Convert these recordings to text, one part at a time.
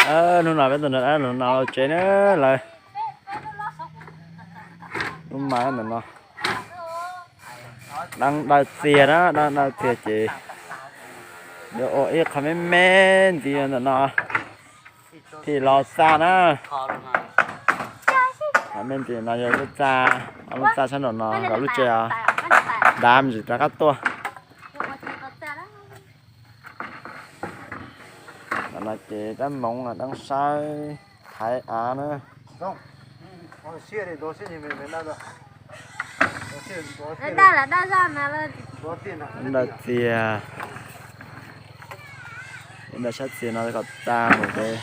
Hnub no peb tuaj nrog dab laug no ua tsev na lawv. Lub mas ntawm no, dab laug txias na, dab laug txias ces yuav ua ib qho me me ntxiv ntawm no thiaj los txaj na. Qhov me ntxiv no yog lub txaj, lub txaj sab nraum no kom lub tsev dav me ntsis rov qab tuaj. Ntawm no ces dab moov, dab sawb, thaiv av na. Dab txias, dab sab txias no kom tag mus ces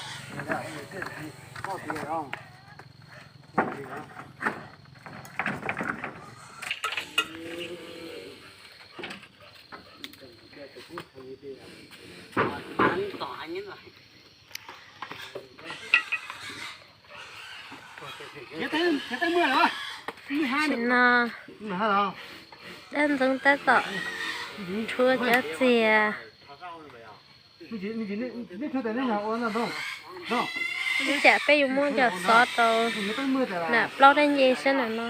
Tam sim no dab ntxoov tab tom rhuav cov txias. Ib tsam peb yuav muab coj xov rau nram plaub dab nce sab nram no.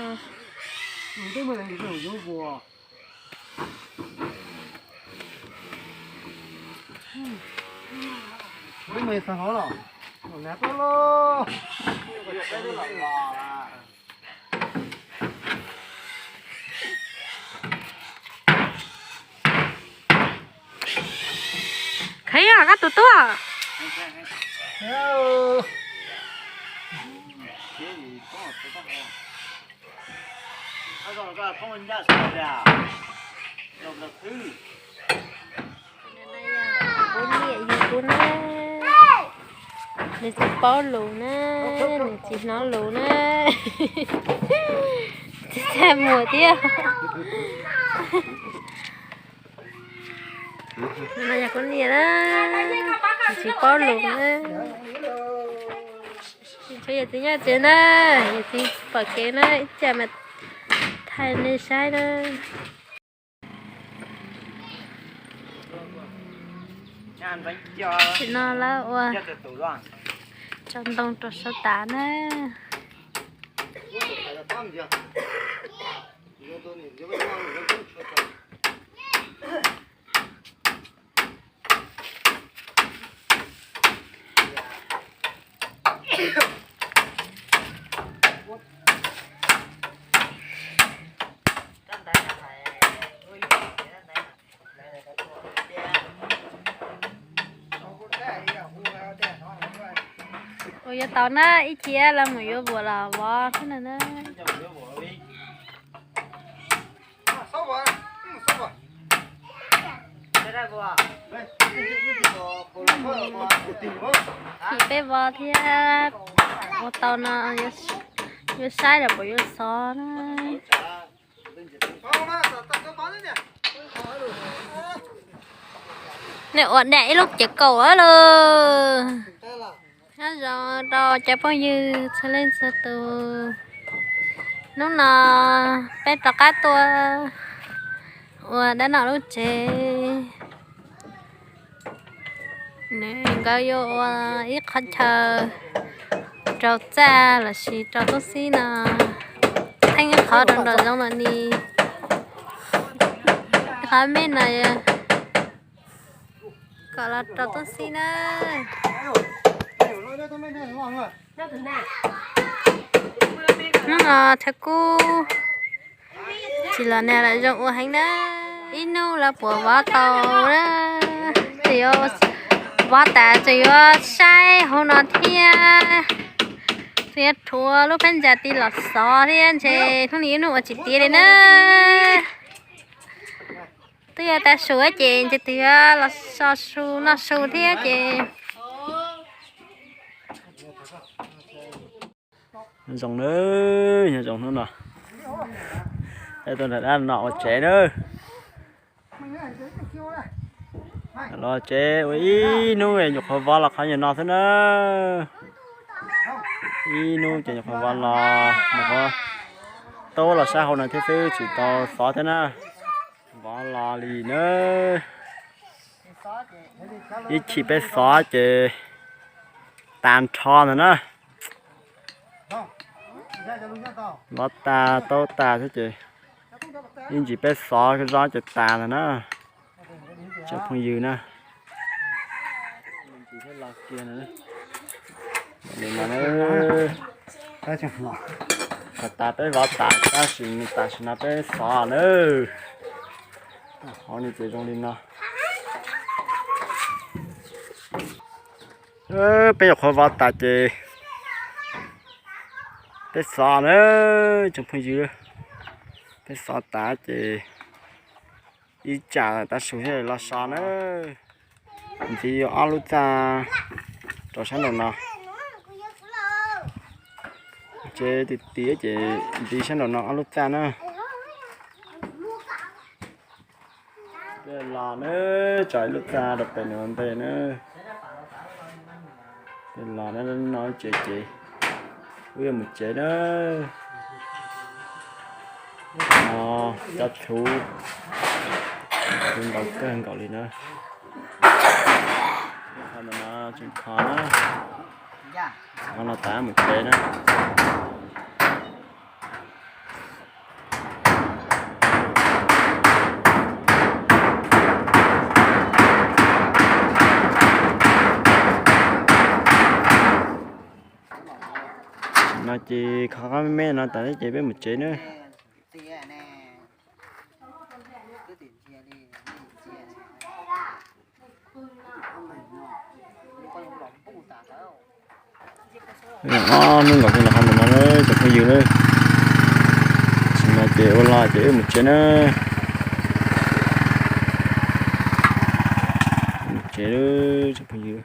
Kheev yog koj tus tuaj. Kuv niam yug kuv na, nws tsis paub lus na, nws tsis hnov lus na, tsis txaj muag thiab. No yog kuv niam na, nws tsis paub lus na. Tsuav yawm txiv nyob tsev na, yawm txiv pom kev na, ib tsam mas thaij nej saib na. Tam sim no lawv ua tso ntoo rau sab tav na. Ua yuav tau na, ib chim los mus yuav vuas los vov xwb na na. Chim peb vov thiab, ua tau no yuav saib los puas yuav xov na. Nej ua dam ib lub cev kaum lawm. Nyob zoo rau cov phooj ywg txhua leej txhua tus. Hnub no peb rov qab tuaj ua dab noj lub tsev. Nkawd yuav ua ib qho chaw rau txaj los sis rau tub xib no, theej ib qho rau nraum zoov no ni. Qhov me no kom los rau tub xib na. Hnub no Thaj Kub tsis los nag los zoo ua heev na. Ib hnub lawv puas vov tau na. Tseem yuav vov tas tseem yuav saib hauv no thiab. Tseem yuav rhuav lub phab ntsa tid los xov thiab, ntshe hnub no ib hnub ua tsis tiav li na. Twb yuav tas su ces ntshe twb yuav los so su noj su thiab ces. Zoo na, nyob zoo hnub no peb tuaj nrog dab no ua tsev na. Los tsev ua ib hnub nyuam qhuav vov los qhov nyuag no xwb na. Ib hnub ces nyuam qhuav vov los, nyuam qhuav tub los saib hauv no thiab xwb, tsis tau xov thiab na. Vov los li na. Ib chim peb xov ces Tas nrho ntawm na. Vov tas tau tas thiab ces ib ntsis peb xov zog ces tas ntawm na. Tsoom phooj ywg na, tas peb vov tas tab sis tam sim no peb xov na. Hauv no ces zoo li no. Peb nyuam qhuav vov tas ces peb xov na, tsoom phooj ywg. Peb xov tas ces ib tsam tav su thiaj los so na. Ntxiv yuav ob lub txaj rau sab nraum no. Tsev tiag tiag ces ntxiv sab nraum no ob lub txaj na. Los na, tso ib lub txaj rau pem no ua ntej na. Los na, no tsev ces wb yuav mus tsev na. No cov txhuv, txhuv ntau kawg nkaus li na. Qhov no tseem khov na, qhov no tas mus tsev na. No ces khov qab me me no tas ces peb mus tsev na. Ob hnub nkaus los qhov ntawm no na, cov phooj ywg na. Tam sim no ces ua los ces wb mus tsev na. Mus tsev, cov phooj ywg.